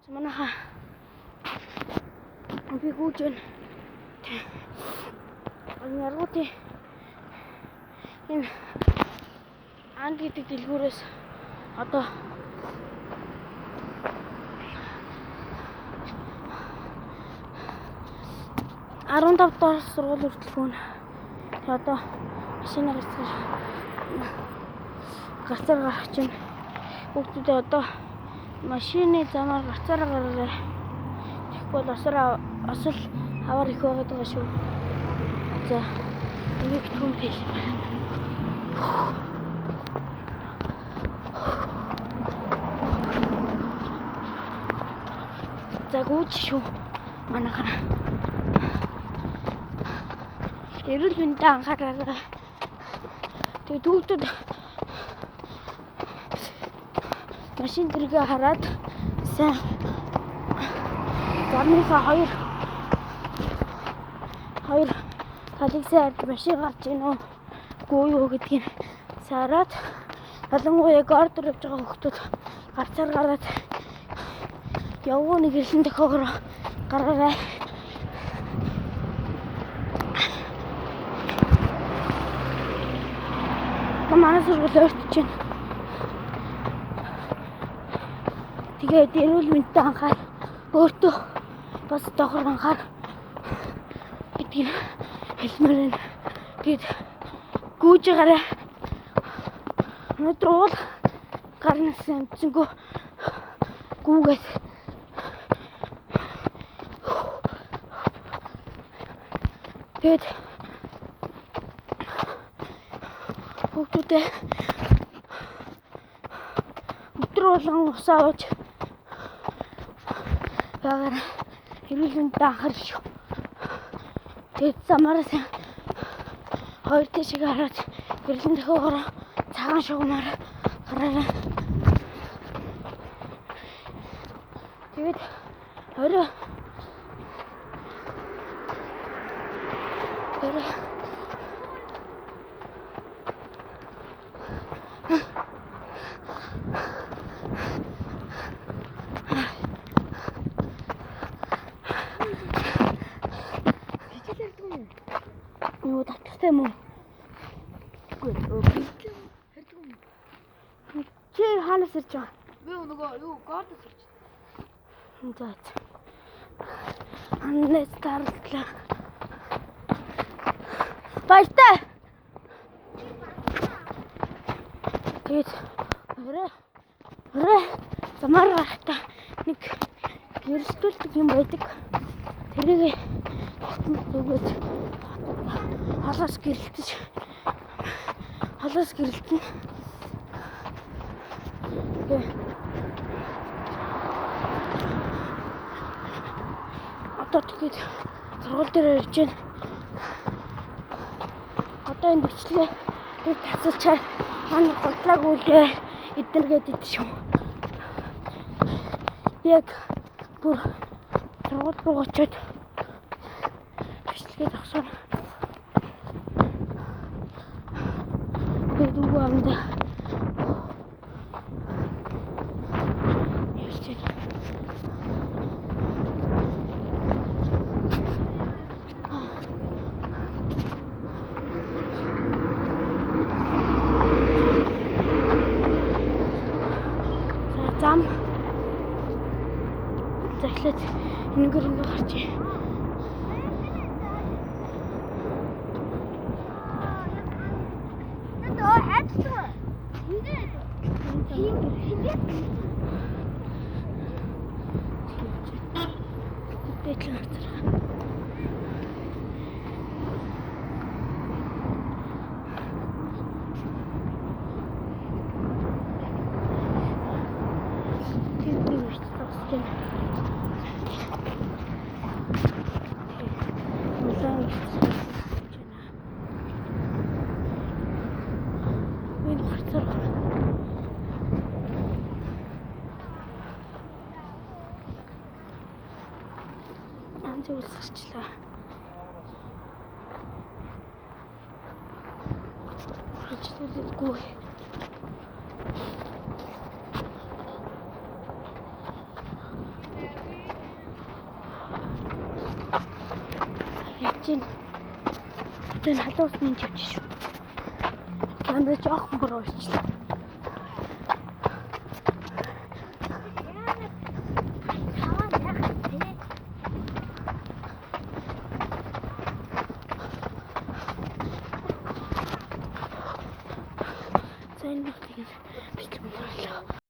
Манайха би гүйж байна. Яргуудын энэ анги гэдэг дэлгүүрээс одоо 15 дугаар сургууль хүртэл гүн. Тэгээ одоо машины гарцаар гарах чинь хүүхдүүдээ одоо машины замаар гарцаар гараарай. Тэгэхгүй бол осол хавар их байгаад байгаа шүү. За энийг түн хэл. За гүйж шүү. Манайхаа. Эрүүл мэндэд анхаараарай. Тэгээд хүүхдүүд машин тэргээ хараад сайн замынхаа хоёр талыг сайн харж машин гарч ийн үү үгүй юу гэдгийг сараад, ялангуяа гордор явж байгаа хүүхдүүд гарцаар гараад явгуу нэг ирлэн тохиогоор гараарай. Манай сургууль ойртож байна. Тэгээд эрүүл мэндэд анхаар, өөртөө бас давхар анхаар гэдгийг хэлмээр байна. Тэгээд гүйж гараа. Өнөөдөр уул гарнаас амжсангүй гүүгээд тэгээд хүүхдүүдээ өдөр болгон ус авч байгаарай. Эрүүл мэндэд анхаарал шүү. Тэгээд замаараа сайн хоёр тийшээ хараад гэрлэн дохиогоор цагаан шугамар гараарай. Тэгээд орой орой юу таттай юм уу? Үгүй хэрдэг юм. Чи хаанаас ирж байгаа? Би нөгөө юу гордос ирж. За. Аннаас тарлаа. Баяртай. Тэгээд орой замаар гарахдаа нэг гэрэлтүүлдэг юм байдаг. Тэрийг өгөөд холоос гэрэлтэж холоос гэрэлтэнэ. Тэгээ одоо тэгээд сургууль дээр ирж байна. Одоо энэ бичлэгээ тэр тасалчаар манай гутлаагүй лээ эднэргээд идэв шүү. Яг бүр сургууль руу очиод бичлэгээ зогсооно. Тэгээд үгүй амдаа явж байна. За зам. За эхлээд энэгээр ингээ гарч. Дээдлэн гарцгаа. Тэр би үрт зогсож байна. Улаан үрт зогсож байна. Энэ гарцаар гарна. Янз үлсэрчлээ. Хурцлуулгүй. Чинь. Одоо энэ халуун усны живч шүү. Камера жоохон буруу болчихлоо. Таваа яах вэ? За, энэ нутгийг бичлэг боллоо.